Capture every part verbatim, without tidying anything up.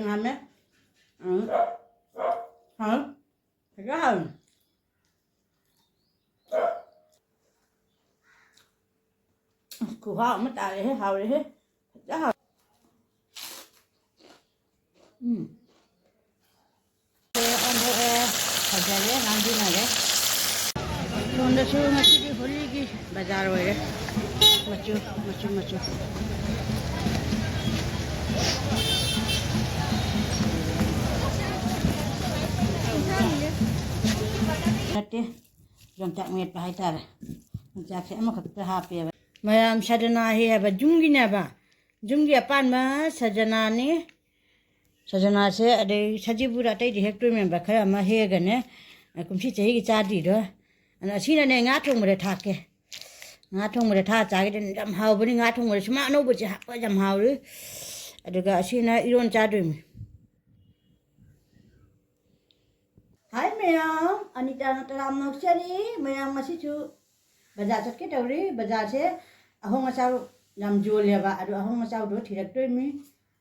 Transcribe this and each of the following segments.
ꯉꯥꯝꯃꯦ꯫ ꯎꯝ꯫ ꯍꯥꯎ꯫ ꯐꯖ ꯍꯥꯎ꯫ ꯈꯨꯍꯥꯎ ꯑꯃ ꯇꯥꯔꯦꯍꯦ, ꯍꯥꯎꯔꯦꯍꯦ꯫ ꯐꯖ ꯍꯥꯎ꯫ ꯎꯝ꯫ ꯑꯣꯟꯊꯣꯛꯑꯦ, ꯐꯖꯔꯦ, ꯉꯥꯡꯁꯤꯟꯅꯔꯦ꯫ ꯁꯣꯝꯗꯁꯨ ꯉꯁꯤꯗꯤ ꯍꯣꯂꯤꯒꯤ ꯕꯖꯥꯔ ꯑꯣꯏꯔꯦ꯫ ꯃꯆꯨ, ꯃꯆꯨ, ꯃꯆꯨ꯫ ꯅꯠꯇꯦ, ꯌꯣꯡꯆꯥꯛ ꯃꯦꯠꯄ ꯍꯥꯏꯇꯥꯔꯦ꯫ ꯌꯣꯡꯆꯥꯛꯁꯦ ꯑꯃꯈꯛꯇ ꯍꯥꯞꯄꯦꯕ꯫ ꯃꯌꯥꯝ ꯁꯗꯅꯥ ꯍꯦꯛ ꯍꯥꯏꯕ ꯌꯨꯝꯒꯤꯅꯦꯕ꯫ ꯌꯨꯝꯒꯤ ꯑꯄꯥꯟꯕ ꯁꯖꯅꯥꯅꯤ꯫ ꯁꯖꯅꯥꯁꯦ ꯑꯗꯩ ꯁꯖꯤꯕꯨꯔ ꯑꯇꯩꯗꯤ ꯍꯦꯛꯇꯣꯏꯅꯦꯕ, ꯈꯔ ꯑꯃ ꯍꯦꯛꯑꯒꯅꯦ, ꯀꯨꯝꯁꯤ ꯆꯍꯤꯒꯤ ꯆꯥꯗ꯭ꯔꯤꯗꯣ꯫ ꯑꯗꯣ ꯑꯁꯤꯅꯅꯦ ꯉꯥ ꯊꯣꯡꯕꯗ ꯊꯥꯛꯀꯦ꯫ ꯉꯥ ꯊꯣꯡꯕꯗ ꯊꯥꯛꯑ ꯆꯥꯒꯗꯕꯅꯤ, ꯌꯥꯝ ꯍꯥꯎꯕꯅꯤ ꯉꯥ ꯊꯣꯡꯕꯗ꯫ ꯁꯨꯃꯥꯡ ꯑꯅꯧꯕꯁꯦ ꯍꯥꯞꯄ ꯌꯥꯝ ꯍꯥꯎꯋꯤ꯫ ꯑꯗꯨꯒ ꯑꯁꯤꯅ ꯏꯔꯣꯟ ꯆꯥꯗꯣꯏꯅꯤ꯫ ꯍꯥꯏ ꯃꯌꯥꯝ, ꯑꯅꯤꯇꯥꯅ ꯇꯔꯥꯝ ꯅꯣꯛꯆꯔꯤ꯫ ꯃꯌꯥꯝ ꯉꯁꯤꯁꯨ ꯕꯖꯥꯔ ꯆꯠꯀꯦ ꯇꯧꯔꯤ꯫ ꯕꯖꯥꯔꯁꯦ ꯑꯍꯣꯡ ꯑꯆꯥꯎ ꯌꯥꯝ ꯌꯣꯜꯂꯦꯕ, ꯑꯗꯣ ꯑꯍꯣꯡ ꯑꯆꯥꯎꯗꯣ ꯊꯤꯔꯛꯇꯣꯏꯅꯤ꯫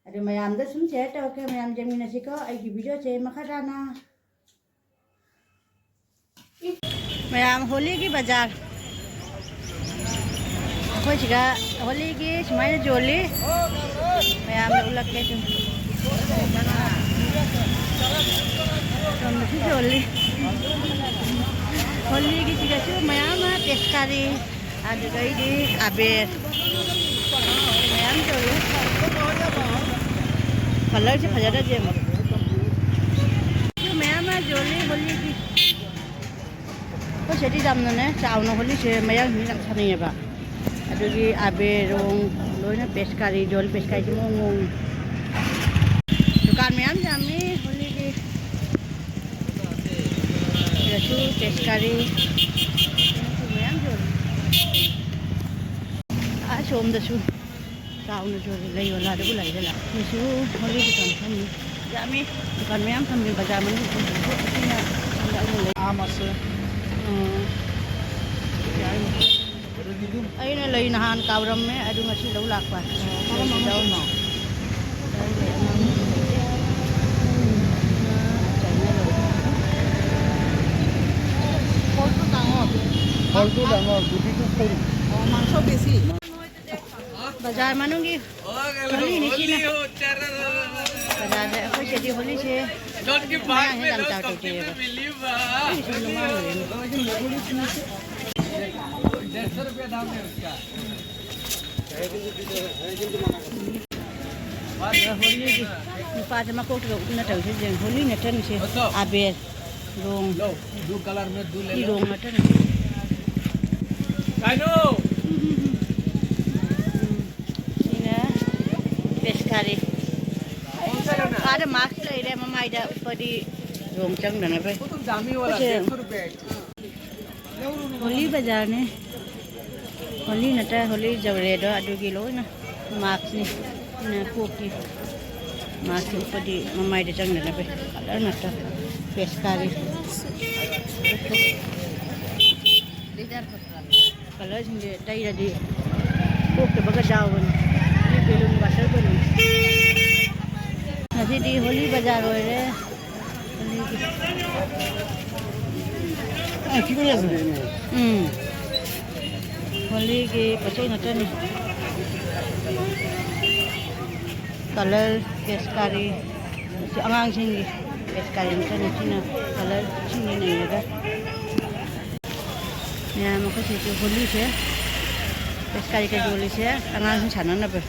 ꯑꯗꯣ ꯃꯌꯥꯝꯗ ꯁꯨꯝ share ꯇꯧꯔꯛꯀꯦ, ꯃꯌꯥꯝ ꯌꯦꯡꯃꯤꯟꯅꯁꯤꯀꯣ ꯑꯩꯒꯤ videoꯁꯦ ꯃꯈꯥ ꯇꯥꯅ꯫ ꯃꯌꯥꯝ ꯍꯣꯂꯤꯒꯤ ꯕꯖꯥꯔ꯫ ꯑꯩꯈꯣꯏ ꯁꯤꯗ ꯍꯣꯂꯤꯒꯤ ꯁꯨꯃꯥꯏꯅ ꯌꯣꯜꯂꯤ꯫ ꯃꯌꯥꯝꯗ ꯎꯠꯂꯛꯀꯦ ꯑꯗꯨꯝ꯫ ꯁꯣꯝꯗꯁꯨ ꯌꯣꯜꯂꯤ꯫ ꯍꯣꯂꯤꯒꯤ ꯁꯤꯗꯁꯨ ꯃꯌꯥꯝ ꯑꯃ ꯄꯦꯁꯀꯥꯔꯤ꯫ ꯑꯗꯨꯗꯩꯗꯤ ꯑꯕꯦꯔ ꯃꯌꯥꯝ ꯌꯣꯜꯂꯤ꯫ Colourꯁꯦ ꯐꯖꯗ꯭ꯔꯗꯤ ꯌꯦꯡꯉꯣ꯫ ꯁꯤ ꯃꯌꯥꯝ ꯑꯃ ꯌꯣꯜꯂꯤ ꯍꯣꯂꯤꯒꯤ꯫ ꯑꯩꯈꯣꯏ ꯁꯤꯗꯤ ꯌꯥꯝꯅꯅꯦ ꯆꯥꯎꯅ ꯍꯣꯂꯤꯁꯦ ꯃꯌꯥꯡꯁꯤꯡꯅ ꯌꯥꯝ ꯁꯥꯟꯅꯩꯌꯦꯕ꯫ ꯑꯗꯨꯒꯤ ꯑꯕꯦꯔ ꯔꯣꯡ ꯂꯣꯏꯅ ꯄꯦꯁꯀꯥꯔꯤ ꯌꯣꯜꯂꯤ, ꯄꯦꯁꯀꯥꯔꯤꯁꯦ ꯃꯑꯣꯡ ꯃꯑꯣꯡ꯫ ꯗꯨꯀꯥꯟ ꯃꯌꯥꯝ ꯌꯥꯝꯃꯤ ꯍꯣꯂꯤꯒꯤ꯫ ꯁꯤꯗꯁꯨ ꯄꯦꯁꯀꯥꯔꯤ ꯃꯌꯥꯝ ꯌꯣꯜꯂꯤ꯫ ꯑꯥ, ꯁꯣꯝꯗꯁꯨ ꯆꯥꯎꯅ ꯌꯣꯜꯂꯤ, ꯂꯩ ꯌꯣꯜꯂꯥꯗꯕꯨ ꯂꯩꯔꯦ ꯂꯥꯛ꯫ ꯁꯤꯁꯨ ꯍꯣꯂꯤ ꯗꯨꯀꯥꯟ ꯐꯝꯃꯤ꯫ ꯌꯥꯝꯃꯤ꯫ ꯗꯨꯀꯥꯟ ꯃꯌꯥꯝ ꯐꯝꯃꯤ ꯕꯖꯥꯔ ꯃꯅꯨꯡ꯫ ꯑꯩꯅ ꯑꯩꯅ ꯂꯩ꯫ ꯑꯥ, ꯃꯁꯦ꯫ ꯎꯝ꯫ ꯑꯩꯅ ꯂꯩ ꯅꯍꯥꯟ ꯀꯥꯎꯔꯝꯃꯦ, ꯑꯗꯨ ꯉꯁꯤ ꯂꯧ ꯂꯥꯛꯄ꯫ ꯀꯔꯝꯕ ꯃꯆꯨꯅꯣ? ꯑꯣ, ꯃꯥꯡꯁꯧꯕꯤꯁꯤ꯫ ꯕꯖꯥꯔ ꯃꯅꯨꯡꯒꯤ ꯍꯣꯂꯤꯅꯤ ꯁꯤꯅ꯫ ꯕꯖꯥꯔꯗ ꯑꯩꯈꯣꯏ ꯁꯤꯗꯤ ꯍꯣꯂꯤꯁꯦ ꯃꯌꯥꯡꯁꯦ ꯌꯥꯝ ꯆꯥꯎ ꯇꯧꯗꯦꯕ꯫ ꯑꯩꯒꯤꯁꯨ ꯅꯨꯡꯉꯥꯏꯔꯦꯅꯦ꯫ ꯅꯨꯄꯥꯁꯦ ꯃꯀꯣꯛꯇꯒ ꯎꯞꯅ ꯇꯧꯔꯤꯁꯦ ꯌꯦꯡꯉꯨ꯫ ꯍꯣꯂꯤ ꯅꯠꯇꯅꯤꯁꯦ꯫ ꯑꯕꯦꯔ, ꯔꯣꯡ꯫ ꯂꯣ, ꯕ꯭ꯂꯨ ꯀꯂꯔ ꯃꯦ ꯕ꯭ꯂꯨ ꯂꯦ ꯁꯤ ꯂꯣ꯫ ꯔꯣꯡ ꯅꯠꯇꯅꯤ꯫ ꯀꯥꯏꯅꯣ? ꯁꯤꯅ ꯄꯦꯁꯀꯥꯔꯤ꯫ ꯀꯥꯗ ꯃꯥꯛꯁ ꯂꯩꯔꯦ ꯃꯃꯥꯏꯗ ꯎꯞꯄꯗꯤ ꯔꯣꯡ ꯆꯪꯗꯅꯕ꯫ ꯑꯩꯈꯣꯏꯁꯦ ꯍꯣꯂꯤ ꯕꯖꯥꯔꯅꯦ꯫ ꯍꯣꯂꯤ ꯅꯠꯇ꯭ꯔ ꯍꯣꯂꯤ ꯌꯧꯔꯦ ꯑꯗꯣ ꯑꯗꯨꯒꯤ ꯂꯣꯏꯅ ꯃꯥꯛꯁꯅꯤ꯫ ꯑꯗꯨꯅ ꯀꯣꯛꯀꯤ ꯃꯥꯛꯁ ꯎꯞꯄꯗꯤ ꯃꯃꯥꯏꯗ ꯆꯪꯗꯅꯕ ꯀꯂꯔ ꯉꯥꯛꯇ ꯄꯦꯁꯀꯥꯔꯤ꯫ ꯀꯂꯔꯁꯤꯡꯁꯦ ꯇꯩꯔꯗꯤ ꯀꯣꯛꯇꯕꯒ ꯌꯥꯎꯕꯅꯤ꯫ ꯁꯤ ꯕꯦꯂꯨꯟ, ꯋꯥꯇꯔ ꯕꯦꯂꯨꯟ꯫ ꯉꯁꯤꯗꯤ ꯍꯣꯂꯤ ꯕꯖꯥꯔ ꯑꯣꯏꯔꯦ꯫ ꯎꯝ꯫ ꯍꯣꯂꯤꯒꯤ ꯄꯣꯠ ꯆꯩ ꯉꯥꯛꯇꯅꯤ꯫ ꯀꯂꯔ, ꯄꯦꯁꯀꯥꯔꯤ, ꯑꯉꯥꯡꯁꯤꯡꯒꯤ ꯄꯦꯁꯀꯥꯔꯤ ꯉꯥꯛꯇꯅꯤ꯫ ꯁꯤꯅ ꯀꯂꯔ ꯁꯤꯡꯅ ꯅꯩꯔꯒ ꯃꯌꯥꯝ ꯑꯩꯈꯣꯏ ꯁꯤꯁꯨ ꯍꯣꯂꯤꯁꯦ ꯄꯦꯁꯀꯥꯔꯤ ꯀꯩ ꯌꯣꯜꯂꯤꯁꯦ ꯑꯉꯥꯡꯁꯤꯡ ꯁꯥꯟꯅꯅꯕ꯫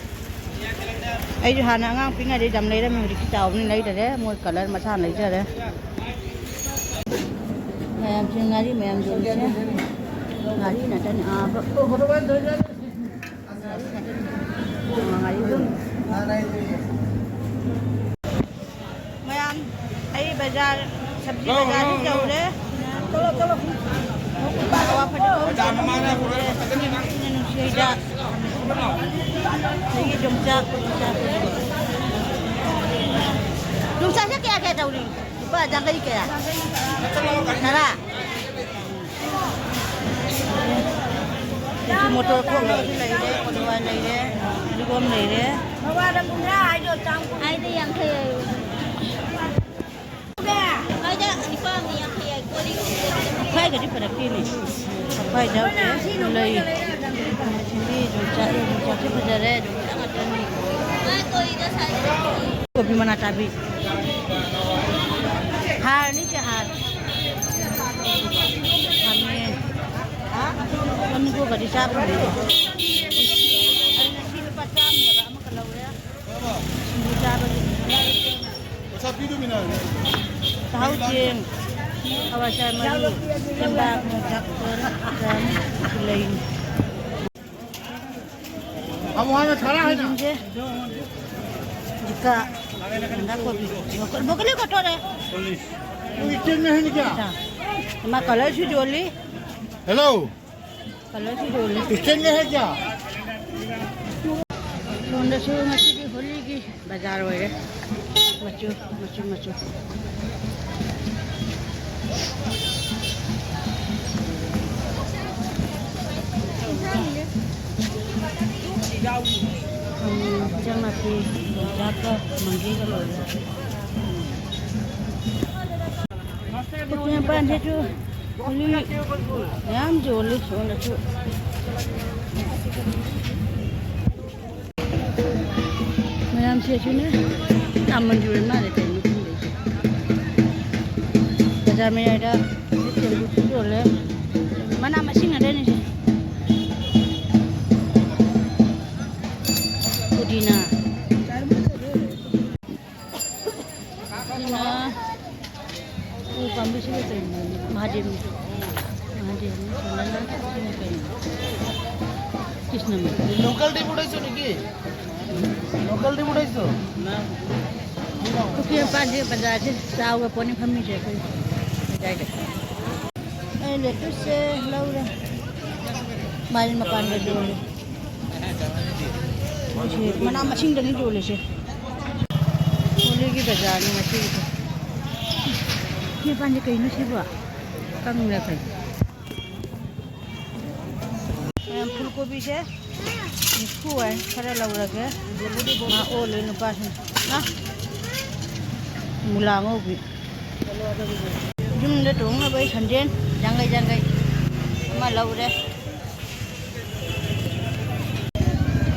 ꯑꯩꯁꯨ ꯍꯥꯟꯅ ꯑꯉꯥꯡ ꯄꯤꯛꯏꯉꯩꯗ ꯌꯥꯝ ꯂꯩꯔꯝꯃꯦ, ꯍꯧꯖꯤꯛꯇꯤ ꯆꯥꯎꯕꯅꯤꯅ ꯂꯩꯗꯔꯦ꯫ ꯃꯣꯏ ꯀꯂꯔ ꯃꯁꯥꯅ ꯂꯩꯖꯔꯦ꯫ ꯃꯌꯥꯝꯁꯦ ꯉꯥꯔꯤ ꯃꯌꯥꯝ ꯌꯣꯜꯂꯤꯁꯦ ꯉꯥꯔꯤ ꯉꯥꯛꯇꯅꯤ꯫ ꯑꯥ, ꯉꯥꯔꯤ ꯉꯥꯛꯇꯅꯤ꯫ ꯑꯥ, ꯉꯥꯔꯤ ꯌꯣꯜꯂꯤ꯫ ꯃꯌꯥꯝ, ꯑꯩ ꯕꯖꯥꯔ, ꯁꯕꯖꯤ ꯕꯖꯥꯔꯁꯨ ꯌꯧꯔꯦ꯫ ꯑꯋꯥ ꯐꯗꯤꯒꯣꯝ ꯌꯧꯔꯦ꯫ ꯏꯆꯦ ꯅꯨꯡꯁꯤꯗ꯫ ꯑꯗꯒꯤ ꯌꯣꯡꯆꯥꯛ, ꯌꯣꯡꯆꯥꯛ꯫ ꯌꯣꯡꯆꯥꯛꯁꯦ ꯀꯌꯥ ꯀꯌꯥ ꯇꯧꯔꯤ? ꯂꯨꯄꯥ ꯌꯥꯡꯈꯩ ꯀꯌꯥ? ꯇꯔꯥ? ꯁꯤ ꯃꯣꯇꯣꯔ ꯀꯣꯛꯅꯕꯁꯨ ꯂꯩꯔꯦ, ꯀꯣꯂꯤꯍꯋꯥꯏ ꯂꯩꯔꯦ, ꯐꯗꯤꯒꯣꯝ ꯂꯩꯔꯦ꯫ ꯄꯋꯥꯗ ꯀꯨꯟꯊ꯭ꯔꯥ ꯍꯥꯏꯗꯣ, ꯆꯥꯝ ꯀꯨꯟ꯫ ꯍꯥꯏꯗ ꯌꯥꯡꯈꯩ ꯍꯥꯏꯌꯨ꯫ ꯍꯥꯏꯗ ꯅꯤꯄꯥꯝꯅꯤ ꯌꯥꯡꯈꯩ ꯍꯥꯏ, ꯀꯣꯜꯂꯤ꯫ ꯃꯈꯥꯏꯒꯗꯤ ꯐꯔꯛꯇꯦꯅꯦ꯫ ꯍꯣꯏ, ꯌꯥꯎꯗꯦ꯫ ꯂꯩ꯫ ꯁꯤꯗꯤ ꯌꯣꯡꯆꯥꯛ, ꯌꯣꯡꯆꯥꯛꯁꯦ ꯐꯖꯔꯦ, ꯌꯣꯡꯆꯥꯛ ꯉꯥꯛꯇꯅꯤ꯫ ꯀꯣꯕꯤ ꯃꯅꯥ ꯆꯥꯕꯤ꯫ ꯍꯥꯔꯅꯤ ꯁꯤ, ꯍꯥꯔ꯫ ꯈꯥꯃꯦꯟ꯫ ꯃꯅꯤꯄꯨꯔꯒꯗꯤ ꯆꯥ ꯐꯪꯗꯦ꯫ ꯑꯩ ꯉꯁꯤ ꯂꯨꯄꯥ ꯆꯥꯝꯃꯅꯦꯕ ꯑꯃꯈꯛ ꯂꯧꯔꯦ꯫ ꯁꯤꯡꯖꯨ ꯆꯥꯕꯒꯤ꯫ ꯆꯍꯥꯎ ꯆꯦꯡ, ꯍꯋꯥꯏꯖꯥꯔ ꯃꯔꯨ, ꯆꯦꯡꯕꯥꯛ, ꯌꯣꯡꯆꯥꯛ, ꯂꯩ꯫ ꯁꯤꯡꯁꯦ ꯖꯤꯀꯥ, ꯕ꯭ꯔꯣꯀꯣꯂꯤ ꯀꯣꯠꯇꯣꯔꯦ꯫ ꯃꯥ ꯀꯂꯔꯁꯨ ꯌꯣꯜꯂꯤ꯫ Hello. ꯀꯂꯔꯁꯨ ꯌꯣꯜꯂꯤ꯫ Christian में है क्या? ꯁꯣꯝꯗꯁꯨ ꯉꯁꯤꯗꯤ ꯍꯣꯂꯤꯒꯤ ꯕꯖꯥꯔ ꯑꯣꯏꯔꯦ꯫ ꯃꯆꯨ, ꯃꯆꯨ, ꯃꯆꯨ꯫ ꯎꯝ, ꯏꯟꯖꯥꯡ ꯅꯥꯄꯤ, ꯌꯣꯡꯆꯥꯛꯀ ꯃꯪꯒꯦꯒ ꯂꯣꯏꯔꯦ꯫ ꯇꯨꯄꯤ ꯃꯄꯥꯟꯁꯤꯁꯨ ꯍꯣꯂꯤ ꯃꯌꯥꯝ ꯌꯣꯜꯂꯤ ꯁꯣꯝꯗꯁꯨ꯫ ꯃꯌꯥꯝꯁꯤꯁꯨꯅꯦ ꯌꯥꯝ ꯃꯟꯖꯨꯔ ꯃꯥꯜꯂꯦ ꯀꯩꯅꯣ ꯈꯪꯗꯦ꯫ ꯕꯖꯥꯔ ꯃꯌꯥꯏꯗ ꯇꯦꯡꯀꯣꯠꯁꯨ ꯌꯣꯜꯂꯦ꯫ ꯃꯅꯥ ꯃꯁꯤꯡ ꯉꯥꯛꯇꯅꯤ ꯁꯦ꯫ ꯄꯨꯗꯤꯅꯥ꯫ ꯁꯤꯅ ꯎ ꯄꯥꯝꯕꯤꯁꯤꯅ ꯀꯩꯅꯣ? ꯃꯍꯥꯗꯦꯕꯅꯤ꯫ ꯃꯍꯥꯗꯦꯕꯅꯤ꯫ ꯁꯣꯝꯗꯅ ꯁꯤꯅ ꯀꯩꯅꯣ? ꯀ꯭ꯔꯤꯁꯅꯃꯨꯔꯇꯤ꯫ Local tea ꯕꯨꯗꯥꯏꯁꯣ ꯅꯤꯀꯤ? Local tea ꯕꯨꯗꯥꯏꯁꯣ? ꯄꯨꯈ꯭ꯔꯤ ꯃꯄꯥꯟꯁꯦ ꯕꯖꯥꯔꯁꯦ ꯆꯥꯎꯕ ꯄꯣꯠꯅꯤ ꯐꯝꯃꯤꯁꯦ ꯑꯩꯈꯣꯏ ꯂꯩꯀꯥꯏꯗ꯫ ꯑꯩ ꯂꯦꯇꯨꯁꯁꯦ ꯂꯧꯔꯦ꯫ ꯃꯥꯏꯔꯦꯟ ꯃꯄꯥꯟꯒ ꯌꯣꯜꯂꯦ꯫ ꯃꯣꯏꯁꯦ ꯃꯅꯥ ꯃꯁꯤꯡꯗꯅꯤ ꯌꯣꯜꯂꯤꯁꯦ꯫ ꯍꯣꯂꯤꯒꯤ ꯕꯖꯥꯔꯅꯤ ꯉꯁꯤꯒꯤꯁꯦ꯫ ꯁꯤ ꯃꯄꯥꯟꯁꯦ ꯀꯩꯅꯣ ꯁꯤꯕꯣ? ꯀꯪꯉꯤꯔꯥ ꯀꯩꯅꯣ? ꯃꯌꯥꯝ ꯐꯨꯜ ꯀꯣꯕꯤꯁꯦ ꯅꯤꯐꯨ ꯍꯥꯏ, ꯈꯔ ꯂꯧꯔꯒꯦ꯫ ꯃꯥ ꯑꯣꯜꯂꯦ ꯅꯨꯄꯥꯁꯤꯡ꯫ ꯃꯨꯂꯥ ꯑꯉꯧꯕꯤ꯫ ꯌꯨꯝꯗ ꯇꯣꯡꯅꯕ ꯑꯩ ꯁꯟꯖꯦꯟ ꯌꯥꯡꯈꯩ ꯌꯥꯡꯈꯩ꯫ ꯑꯃ ꯂꯧꯔꯦ꯫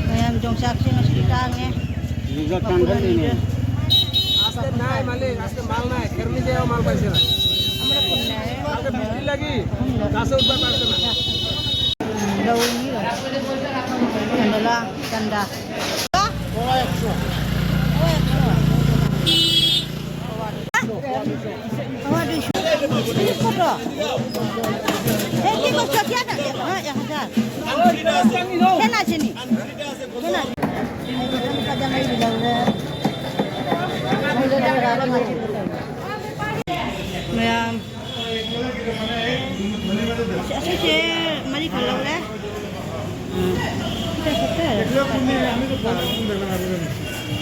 ꯃꯌꯥꯝ ꯌꯣꯡꯆꯥꯛꯁꯦ ꯉꯁꯤꯗꯤ ꯇꯥꯡꯉꯦ꯫ ꯌꯣꯡꯆꯥꯛ ꯃꯄꯨꯟ ꯇꯥꯡꯈꯠꯂꯤꯅꯦ꯫ ꯑꯅꯤꯗ꯫ আজকে নাই মালিক, আজকে মাল নাই, খেরমি দেওয়া মাল পাইছে না। আমরা কোন নেয়? কালকে বৃষ্টি লাগি, গাছে উঠতে পারছে না। ꯂꯧꯔꯤꯅꯤ꯫ ꯀꯩꯅꯣ ꯂꯥ, ꯆꯟꯗꯥ꯫ ꯃꯌꯥꯝ ꯑꯁꯤꯁꯦ ꯃꯔꯤꯈꯛ ꯂꯧꯔꯦ꯫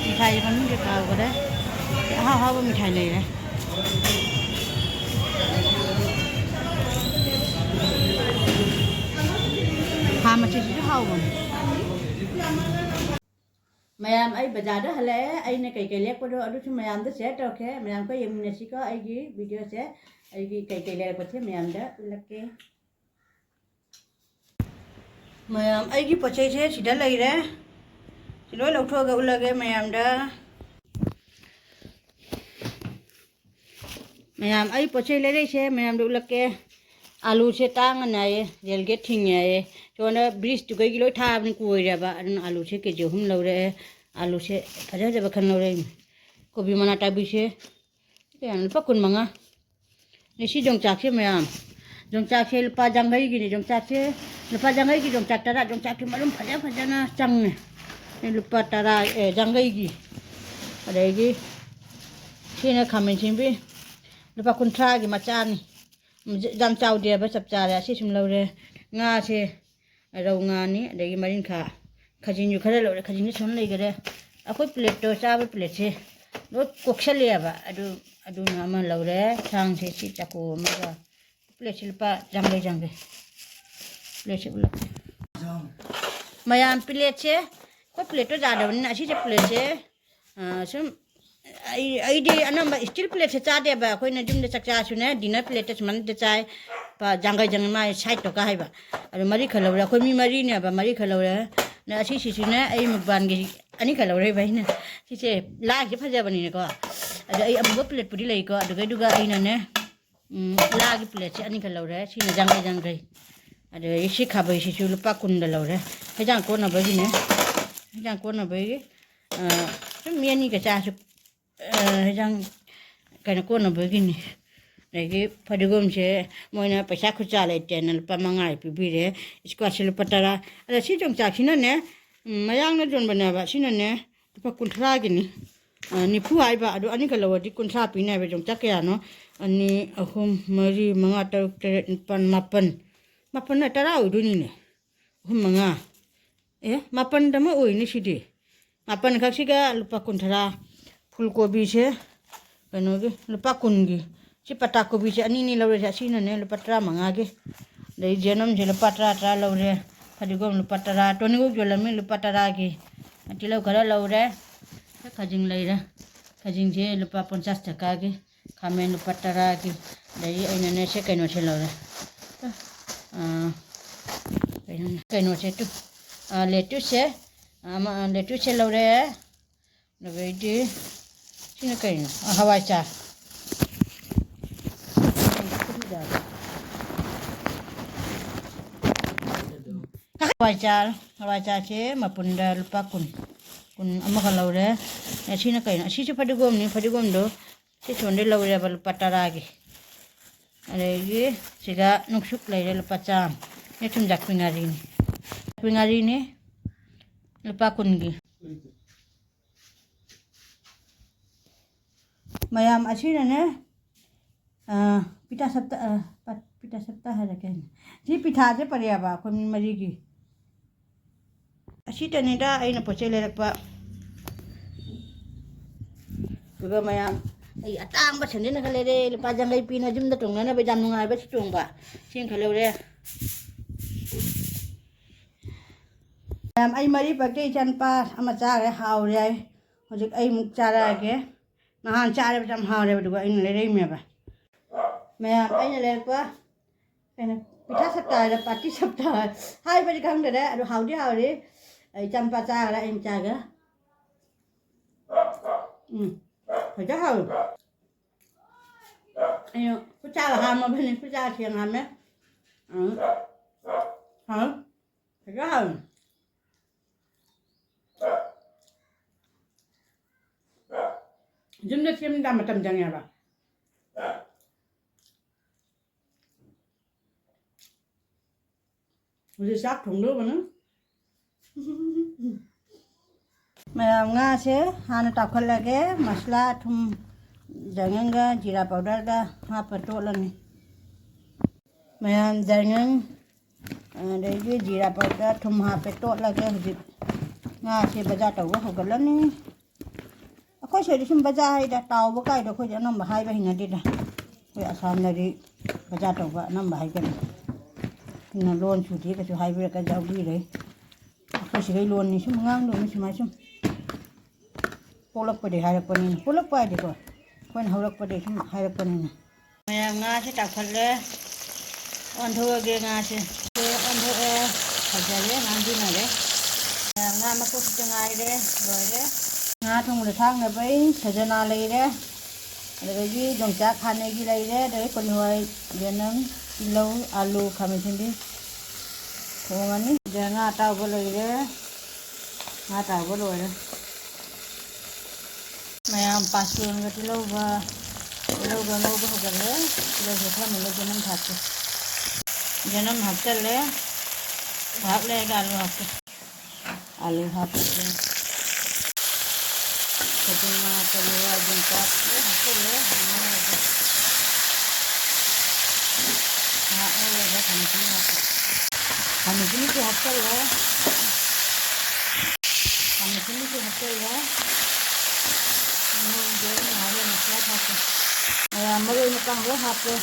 ꯃꯤꯊꯥꯏ ꯃꯃꯤꯡꯁꯦ ꯀꯥꯎꯈꯔꯦ꯫ ꯑꯍꯥꯎ ꯑꯍꯥꯎꯕ ꯃꯤꯊꯥꯏ ꯂꯩꯔꯦ꯫ ꯈꯥ ꯃꯆꯦꯁꯤꯁꯨ ꯍꯥꯎꯕꯅꯤ꯫ ꯃꯌꯥꯝ, ꯑꯩ ꯕꯖꯥꯔꯗ ꯍꯜꯂꯛꯑꯦ꯫ ꯑꯩꯅ ꯀꯩꯀꯩ ꯂꯦꯛꯄꯗꯣ ꯑꯗꯨꯁꯨ ꯃꯌꯥꯝꯗ share ꯇꯧꯔꯛꯀꯦ꯫ ꯃꯌꯥꯝꯒ ꯌꯦꯡꯃꯤꯟꯅꯁꯤꯀꯣ ꯑꯩꯒꯤ videoꯁꯦ꯫ ꯑꯩꯒꯤ ꯀꯩꯀꯩ ꯂꯩꯔꯛꯄꯁꯦ ꯃꯌꯥꯝꯗ ꯎꯠꯂꯛꯀꯦ꯫ ꯃꯌꯥꯝ, ꯑꯩꯒꯤ ꯄꯣꯠ ꯆꯩꯁꯦ ꯁꯤꯗ ꯂꯩꯔꯦ꯫ ꯁꯤ ꯂꯣꯏ ꯂꯧꯊꯣꯛꯑꯒ ꯎꯠꯂꯒꯦ ꯃꯌꯥꯝꯗ꯫ ꯃꯌꯥꯝ, ꯑꯩ ꯄꯣꯠ ꯆꯩ ꯂꯩꯔꯛꯏꯁꯦ ꯃꯌꯥꯝꯗ ꯎꯠꯂꯛꯀꯦ꯫ ꯑꯥꯂꯨꯁꯦ ꯇꯥꯡꯉꯅꯤ ꯍꯥꯏꯌꯦ, rail gate ꯊꯤꯡꯉꯦ ꯍꯥꯏꯌꯦ꯫ ꯁꯣꯝꯗ bridgeꯇꯨ ꯀꯩꯒꯤ ꯂꯣꯏ ꯊꯥꯕꯅꯤ ꯀꯣꯏꯔꯦꯕ꯫ ꯑꯗꯨꯅ ꯑꯥꯂꯨꯁꯦ KG ꯑꯍꯨꯝ ꯂꯧꯔꯛꯑꯦ꯫ ꯑꯥꯂꯨꯁꯦ ꯐꯖ ꯐꯖꯕ ꯈꯟ ꯂꯧꯔꯛꯏꯅꯤ꯫ ꯀꯣꯕꯤ ꯃꯅꯥ ꯇꯥꯕꯤꯁꯦ ꯀꯌꯥꯅꯣ? ꯂꯨꯄꯥ ꯀꯨꯟꯃꯉꯥ꯫ ꯑꯗꯩ ꯁꯤ ꯌꯣꯡꯆꯥꯛꯁꯦ ꯃꯌꯥꯝ, ꯌꯣꯡꯆꯥꯛꯁꯦ ꯂꯨꯄꯥ ꯌꯥꯡꯈꯩꯒꯤꯅꯤ꯫ ꯌꯣꯡꯆꯥꯛꯁꯦ ꯂꯨꯄꯥ ꯌꯥꯡꯈꯩꯒꯤ ꯌꯣꯡꯆꯥꯛ ꯇꯔꯥ, ꯌꯣꯡꯆꯥꯛꯁꯦ ꯃꯔꯨꯝ ꯐꯖ ꯐꯖꯅ ꯆꯪꯉꯦ꯫ ꯂꯨꯄꯥ ꯇꯔꯥ, ꯑꯦ, ꯌꯥꯡꯈꯩꯒꯤ꯫ ꯑꯗꯒꯤ ꯁꯤꯅ ꯈꯥꯃꯦꯟ ꯑꯁꯤꯟꯕꯤ, ꯂꯨꯄꯥ ꯀꯨꯟꯊ꯭ꯔꯥꯒꯤ ꯃꯆꯥꯅꯤ꯫ ꯌꯥꯝ ꯆꯥꯎꯗꯦꯕ, ꯆꯞ ꯆꯥꯔꯦ꯫ ꯑꯁꯤ ꯁꯨꯝ ꯂꯧꯔꯦ꯫ ꯉꯥꯁꯦ ꯔꯧ ꯉꯥꯅꯤ, ꯑꯗꯒꯤ ꯃꯔꯤꯡꯈꯥ, ꯈꯥꯖꯤꯡꯁꯨ ꯈꯔ ꯂꯧꯔꯦ꯫ ꯈꯥꯖꯤꯡꯁꯨ ꯁꯨꯝ ꯂꯩꯈꯔꯦ꯫ ꯑꯩꯈꯣꯏ plateꯇꯣ, ꯆꯥꯕ plateꯁꯦ ꯂꯣꯏ ꯀꯣꯛꯁꯜꯂꯛꯑꯦꯕ꯫ ꯑꯗꯨ, ꯑꯗꯨꯅ ꯑꯃ ꯂꯧꯔꯦ꯫ ꯊꯥꯡꯁꯦ ꯁꯤ ꯆꯥꯛꯀꯨ ꯑꯃꯒ꯫ Plateꯁꯦ ꯂꯨꯄꯥ ꯌꯥꯡꯈꯩ, ꯌꯥꯡꯈꯩ꯫ Plateꯁꯦ ꯎꯠꯂꯛꯀꯦ꯫ ꯃꯌꯥꯝ, plateꯁꯦ, ꯑꯩꯈꯣꯏ plateꯇꯣ ꯌꯥꯗꯕꯅꯤꯅ ꯑꯁꯤꯁꯦ plateꯁꯦ, ꯑ, ꯁꯨꯝ ꯑꯩ, ꯑꯩꯗꯤ ꯑꯅꯝꯕ steel plateꯁꯦ ꯆꯥꯗꯦꯕ꯫ ꯑꯩꯈꯣꯏꯅ ꯌꯨꯝꯗ ꯆꯥꯛ ꯆꯥꯔꯁꯨꯅꯦ, dinner plateꯇ ꯁꯨꯃꯥꯏꯅ ꯆꯥꯏ꯫ ꯂꯨꯄꯥ ꯌꯥꯡꯈꯩ ꯌꯥꯡꯈꯩ, ꯃꯥꯒꯤ ꯁꯥꯏꯠꯇꯣꯒ ꯍꯥꯏꯕ꯫ ꯑꯗꯣ ꯃꯔꯤ ꯈꯛ ꯂꯧꯔꯦ, ꯑꯩꯈꯣꯏ ꯃꯤ ꯃꯔꯤꯅꯦꯕ, ꯃꯔꯤ ꯈꯛ ꯂꯧꯔꯦ꯫ ꯑꯗ ꯑꯁꯤꯁꯤꯁꯨꯅꯦ, ꯑꯩ ꯃꯨꯛꯕꯥꯡꯒꯤ ꯑꯅꯤ ꯈꯛ ꯂꯧꯔꯛꯏꯕ ꯑꯩꯅ꯫ ꯁꯤꯁꯦ ꯂꯥꯒꯤꯁꯦ ꯐꯖꯕꯅꯤꯅꯀꯣ꯫ ꯑꯗꯣ ꯑꯩ ꯑꯃꯨꯕ ꯄ꯭ꯂꯦꯠꯄꯨꯗꯤ ꯂꯩꯀꯣ, ꯑꯗꯨꯒꯩꯗꯨꯒ ꯑꯩꯅꯅꯦ, ꯎꯝ, ꯂꯥꯒꯤ ꯄ꯭ꯂꯦꯠꯁꯦ ꯑꯅꯤꯈꯛ ꯂꯧꯔꯦ꯫ ꯁꯤꯅ ꯌꯥꯡꯈꯩ ꯌꯥꯡꯈꯩ꯫ ꯑꯗꯒꯤ ꯁꯤ ꯈꯥꯕꯩꯁꯤꯁꯨ ꯂꯨꯄꯥ ꯀꯨꯟꯗ ꯂꯧꯔꯦ꯫ ꯍꯦꯟꯖꯥꯡ ꯀꯣꯠꯅꯕꯒꯤꯅꯦ꯫ ꯍꯦꯟꯖꯥꯡ ꯀꯣꯠꯅꯕꯒꯤ, ꯑ, ꯁꯨꯝ ꯃꯤ ꯑꯅꯤꯒ ꯆꯥꯔꯁꯨ, ꯑ, ꯍꯦꯟꯖꯥꯡ ꯀꯩꯅꯣ ꯀꯣꯠꯅꯕꯒꯤꯅꯤ꯫ ꯑꯗꯒꯤ ꯐꯗꯤꯒꯣꯝꯁꯦ ꯃꯣꯏꯅ ꯄꯩꯁꯥ ꯈꯨꯠꯁꯥ ꯂꯩꯇꯦꯅ ꯂꯨꯄꯥ ꯃꯉꯥ ꯄꯤꯕꯤꯔꯦ꯫ ꯏꯁꯀ꯭ꯋꯥꯁꯁꯦ ꯂꯨꯄꯥ ꯇꯔꯥ꯫ ꯑꯗ ꯁꯤ ꯌꯣꯡꯆꯥꯛꯁꯤꯅꯅꯦ, ꯎꯝ, ꯃꯌꯥꯡꯅ ꯌꯣꯟꯕꯅꯦꯕ꯫ ꯁꯤꯅꯅꯦ ꯂꯨꯄꯥ ꯀꯨꯟꯊ꯭ꯔꯥꯒꯤꯅꯤ꯫ ꯑ, ꯅꯤꯐꯨ ꯍꯥꯏꯕ, ꯑꯗꯨ ꯑꯅꯤꯈꯛ ꯂꯧꯔꯗꯤ ꯀꯨꯟꯊ꯭ꯔꯥ ꯄꯤꯅꯤ ꯍꯥꯏꯕ꯫ ꯌꯣꯡꯆꯥꯛ ꯀꯌꯥꯅꯣ? ꯑꯅꯤ, ꯑꯍꯨꯝ, ꯃꯔꯤ, ꯃꯉꯥ, ꯇꯔꯨꯛ, ꯇꯔꯦꯠ, ꯅꯤꯄꯥꯜ, ꯃꯥꯄꯜ꯫ ꯃꯥꯄꯜꯅ ꯇꯔꯥ ꯑꯣꯏꯗꯣꯏꯅꯤꯅꯦ꯫ ꯑꯍꯨꯝ, ꯃꯉꯥ꯫ ꯑꯦ, ꯃꯥꯄꯜꯗ ꯑꯃ ꯑꯣꯏꯅꯤ ꯁꯤꯗꯤ꯫ ꯃꯥꯄꯜ ꯈꯛꯁꯤꯒ ꯂꯨꯄꯥ ꯀꯨꯟꯊ꯭ꯔꯥ꯫ ꯐꯨꯜ ꯀꯣꯕꯤꯁꯦ ꯀꯩꯅꯣꯒꯤ, ꯂꯨꯄꯥ ꯀꯨꯟꯒꯤ꯫ ꯁꯤ ꯄꯇꯥ ꯀꯣꯕꯤꯁꯦ ꯑꯅꯤꯅꯤ ꯂꯧꯔꯁꯦ꯫ ꯑꯁꯤꯅꯅꯦ ꯂꯨꯄꯥ ꯇꯔꯥꯃꯉꯥꯒꯤ꯫ ꯑꯗꯩ ꯖꯦꯅꯝꯁꯦ ꯂꯨꯄꯥ ꯇꯔꯥ ꯇꯔꯥ ꯂꯧꯔꯦ꯫ ꯐꯗꯤꯒꯣꯝ ꯂꯨꯄꯥ ꯇꯔꯥ꯫ ꯇꯣꯅꯤꯡꯈꯣꯛ ꯌꯣꯜꯂꯝꯃꯤ ꯂꯨꯄꯥ ꯇꯔꯥꯒꯤ꯫ ꯇꯤꯜꯍꯧ ꯈꯔ ꯂꯧꯔꯦ꯫ ꯈꯖꯤꯡ ꯂꯩꯔꯦ꯫ ꯈꯖꯤꯡꯁꯦ ꯂꯨꯄꯥ ꯄꯟꯆꯥꯁ ꯇꯀꯥꯒꯤ꯫ ꯈꯥꯃꯦꯟ ꯂꯨꯄꯥ ꯇꯔꯥꯒꯤ꯫ ꯑꯗꯒꯤ ꯑꯩꯅꯅꯦ ꯁꯦ ꯀꯩꯅꯣꯁꯦ ꯂꯧꯔꯦ꯫ ꯑꯥ, ꯀꯩꯅꯣꯅꯦ, ꯀꯩꯅꯣꯁꯦ ꯇꯨ, ꯑꯥ, ꯂꯦꯇꯨꯁꯁꯦ, ꯑꯃ, ꯂꯦꯇꯨꯁꯁꯦ ꯂꯧꯔꯦ꯫ ꯑꯗꯩꯗꯤ ꯁꯤꯅ ꯀꯩꯅꯣ? ꯑꯥ, ꯍꯋꯥꯏꯖꯥꯔ꯫ ꯍꯋꯥꯏꯖꯥꯔ, ꯍꯋꯥꯏꯖꯥꯔꯁꯦ ꯃꯄꯨꯟꯗ ꯂꯨꯄꯥ ꯀꯨꯟ, ꯀꯨꯟ ꯑꯃꯒ ꯂꯧꯔꯦ꯫ ꯑꯁꯤꯅ ꯀꯩꯅꯣ? ꯑꯁꯤꯁꯨ ꯐꯗꯤꯒꯣꯝꯅꯤ, ꯐꯗꯤꯒꯣꯝꯗꯣ ꯁꯤ ꯁꯣꯝꯗꯩ ꯂꯧꯔꯦꯕ ꯂꯨꯄꯥ ꯇꯔꯥꯒꯤ꯫ ꯑꯗꯒꯤ ꯁꯤꯗ ꯅꯨꯡꯁꯨꯛ ꯂꯩꯔꯦ ꯂꯨꯄꯥ ꯆꯥꯝꯃ꯫ ꯁꯤ ꯊꯨꯝꯖꯥꯛꯄꯤ ꯉꯥꯔꯤꯅꯤ꯫ ꯉꯥꯔꯤꯅꯤ ꯂꯨꯄꯥ ꯀꯨꯟꯒꯤ꯫ ꯃꯌꯥꯝ ꯑꯁꯤꯅꯅꯦ, ꯑ, ꯄꯤꯇꯥ ꯁꯞꯇꯥ, ꯑ, ꯄ-, ꯄꯤꯇꯥ ꯁꯞꯇꯥ ꯍꯥꯏꯔ ꯀꯩꯅꯣ? ꯁꯤ ꯄꯤꯊꯥꯁꯦ ꯄꯔꯦꯕ ꯑꯩꯈꯣꯏ ꯃꯤ ꯃꯔꯤꯒꯤ꯫ ꯑꯁꯤꯇꯅꯤꯗ ꯑꯩꯅ ꯄꯣꯠ ꯆꯩ ꯂꯩꯔꯛꯄ꯫ ꯑꯗꯨꯒ ꯃꯌꯥꯝ, ꯑꯩ ꯑꯇꯥꯡꯕ ꯁꯦꯟꯗꯜ ꯈꯔ ꯂꯩꯔꯦ, ꯂꯨꯄꯥ ꯌꯥꯡꯈꯩ ꯄꯤꯅ ꯌꯨꯝꯗ ꯇꯣꯡꯅꯅꯕ ꯌꯥꯝ ꯅꯨꯡꯉꯥꯏꯕ ꯁꯤ ꯇꯣꯡꯕ꯫ ꯁꯤ ꯑꯃ ꯈꯔ ꯂꯧꯔꯦ꯫ ꯃꯌꯥꯝ, ꯑꯩ ꯃꯔꯤ ꯄꯛꯀꯦ, ꯏꯆꯥꯅꯨꯄꯥ ꯑꯃ ꯆꯥꯈ꯭ꯔꯦ, ꯍꯥꯎꯔꯦ ꯍꯥꯏ꯫ ꯍꯧꯖꯤꯛ ꯑꯩ ꯑꯃꯨꯛ ꯆꯥꯔꯛꯑꯒꯦ꯫ ꯅꯍꯥꯟ ꯆꯥꯔꯦꯕ, ꯌꯥꯝ ꯍꯥꯎꯔꯦꯕ, ꯑꯗꯨꯒ ꯑꯩꯅ ꯂꯩꯔꯛꯏꯅꯦꯕ꯫ ꯃꯌꯥꯝ, ꯑꯩꯅ ꯂꯩꯔꯛꯄ ꯀꯩꯅꯣ, ꯄꯤꯊꯥ ꯁꯞꯇꯥ ꯍꯥꯏꯔ ꯄꯥꯔꯇꯤ ꯁꯞꯇꯥ ꯍꯥꯏ-, ꯍꯥꯏꯕꯗꯤ ꯈꯪꯗꯔꯦ, ꯑꯗꯨ ꯍꯥꯎꯗꯤ ꯍꯥꯎꯔꯤ꯫ ꯑꯩ ꯏꯆꯥꯅꯨꯄꯥ ꯆꯥꯈ꯭ꯔꯦ, ꯑꯩꯅ ꯆꯥꯈ꯭ꯔꯦ꯫ ꯎꯝ, ꯐꯖ ꯍꯥꯎꯋꯤ꯫ ꯑꯩꯅ ꯈꯨꯠꯆꯥꯒ ꯍꯥꯝꯃꯕꯅꯤ, ꯈꯨꯠꯆꯥꯒ ꯁꯦꯡ ꯍꯥꯝꯃꯦ꯫ ꯎꯝ, ꯍꯥꯎ, ꯐꯖ ꯍꯥꯎꯋꯤ꯫ ꯌꯨꯝꯗ ꯁꯦꯝꯕꯗ ꯃꯇꯝ ꯆꯪꯉꯦꯕ꯫ ꯍꯧꯖꯤꯛ ꯆꯥꯛ ꯊꯣꯡꯗꯧꯕꯅ꯫ ꯃꯌꯥꯝ, ꯉꯥꯁꯦ ꯍꯥꯟꯅ ꯇꯥꯎꯈꯠꯂꯒꯦ꯫ ꯃꯁꯂꯥ, ꯊꯨꯝ, ꯖꯉꯪꯒ ꯖꯤꯔꯥ ꯄꯥꯎꯗꯔꯒ ꯍꯥꯞꯄ ꯇꯣꯠꯂꯅꯤ꯫ ꯃꯌꯥꯝ, ꯖꯉꯪ, ꯑꯗꯩꯗꯤ ꯖꯤꯔꯥ ꯄꯥꯎꯗꯔ, ꯊꯨꯝ ꯍꯥꯞꯄꯦ, ꯇꯣꯠꯂꯒꯦ꯫ ꯍꯧꯖꯤꯛ ꯉꯥꯁꯦ ꯕꯖꯥꯔ ꯇꯧꯕ ꯍꯧꯒꯠꯂꯅꯤ꯫ ꯑꯩꯈꯣꯏ ꯁꯤꯗꯗꯤ ꯁꯨꯝ ꯕꯖꯥꯔ ꯍꯥꯏꯗ ꯇꯥꯎꯕ ꯀꯥꯏꯗꯣ ꯑꯩꯈꯣꯏꯗꯤ ꯑꯅꯝꯕ ꯍꯥꯏꯕ ꯍꯩꯅꯗꯦꯗ꯫ ꯑꯩꯈꯣꯏ ꯑꯁꯥꯝꯗꯗꯤ ꯕꯖꯥꯔ ꯇꯧꯕ ꯑꯅꯝꯕ ꯍꯥꯏꯒꯅꯤ꯫ ꯑꯗꯨꯅ ꯂꯣꯟ ꯁꯨꯗꯦ ꯀꯩꯁꯨ ꯍꯥꯏꯕꯤꯔꯛꯀ ꯌꯥꯎꯕꯤꯔꯦ꯫ ꯑꯩꯈꯣꯏ ꯁꯤꯒꯩ ꯂꯣꯟꯅꯤ ꯁꯨꯝ ꯉꯥꯡꯗꯣꯏꯅꯤ ꯁꯨꯃꯥꯏ ꯁꯨꯝ꯫ ꯄꯣꯛꯂꯛꯄꯗꯒꯤ ꯍꯥꯏꯔꯛꯄꯅꯤꯅ꯫ ꯄꯣꯛꯂꯛꯄ ꯍꯥꯏꯗꯤꯀꯣ, ꯑꯩꯈꯣꯏꯅ ꯍꯧꯔꯛꯄꯗꯒꯤ ꯁꯨꯝ ꯍꯥꯏꯔꯛꯄꯅꯤꯅ꯫ ꯃꯌꯥꯝ, ꯉꯥꯁꯦ ꯇꯥꯎꯈꯠꯂꯦ꯫ ꯑꯣꯟꯊꯣꯛꯑꯒꯦ ꯉꯥꯁꯦ꯫ ꯁꯦ ꯑꯣꯟꯊꯣꯛꯑꯦ꯫ ꯐꯖꯔꯦ, ꯉꯥꯡꯁꯤꯟꯅꯔꯦ꯫ ꯃꯌꯥꯝ, ꯉꯥ ꯃꯀꯣꯛ ꯈꯤꯇ ꯉꯥꯏꯔꯦ꯫ ꯂꯣꯏꯔꯦ꯫ ꯉꯥ ꯊꯣꯡꯕꯗ ꯊꯥꯛꯅꯕꯩ ꯁꯖꯅꯥ ꯂꯩꯔꯦ꯫ ꯑꯗꯨꯗꯒꯤ ꯌꯣꯡꯆꯥꯛ ꯈꯥꯃꯦꯟꯒꯤ ꯂꯩꯔꯦ꯫ ꯑꯗꯒꯤ ꯀꯣꯂꯤ ꯍꯋꯥꯏ, ꯌꯦꯅꯝ, ꯇꯤꯜꯍꯧ, ꯑꯥꯂꯨ, ꯈꯥꯃꯦꯟ ꯑꯁꯤꯟꯕꯤ ꯊꯣꯡꯉꯅꯤ꯫ ꯑꯗ ꯉꯥ ꯑꯇꯥꯎꯕ ꯂꯩꯔꯦ꯫ ꯉꯥ ꯑꯇꯥꯎꯕ ꯂꯣꯏꯔꯦ꯫ ꯃꯌꯥꯝ, ꯄꯥꯁꯣꯟꯒ ꯇꯤꯜꯍꯧꯒ, ꯇꯤꯜꯍꯧꯒ ꯉꯧꯕ ꯍꯧꯖꯤꯜꯂꯦ꯫ ꯇꯤꯜꯍꯧꯁꯦ ꯈꯔ ꯃꯨꯜꯂꯦ, ꯆꯅꯝ ꯊꯥꯛꯀꯦ꯫ ꯆꯅꯝ ꯍꯥꯞꯆꯜꯂꯦ꯫ ꯉꯥꯏꯍꯥꯛ ꯂꯩꯔꯒ ꯑꯂꯨ ꯍꯥꯞꯀꯦ꯫ ꯑꯂꯨ ꯍꯥꯞꯄꯒꯦ꯫ ꯐꯗꯤꯅ, ꯀꯔꯤ ꯀꯔꯥ ꯑꯗꯨꯝ ꯆꯥꯛ ꯂꯣꯏ ꯍꯥꯞꯆꯜꯂꯦ꯫ ꯉꯧꯔꯒ ꯉꯥꯏꯍꯥꯛ ꯉꯧꯔꯒ ꯊꯝꯃꯁꯤꯅ ꯍꯥꯞꯄꯦ꯫ ꯊꯝꯃꯁꯤꯅꯁꯨ ꯍꯥꯞꯆꯜꯂꯦ꯫ ꯊꯝꯃꯁꯤꯅꯁꯨ ꯍꯥꯞꯆꯜꯂꯦ꯫ ꯉꯧꯒꯦ꯫ ꯉꯥꯏꯍꯥꯛ ꯂꯩꯔ ꯃꯁꯂꯥ ꯍꯥꯞꯀꯦ꯫ ꯃꯌꯥꯝ ꯃꯔꯣꯏ ꯃꯄꯥꯡ ꯂꯣꯏ ꯍꯥꯞꯄꯦ꯫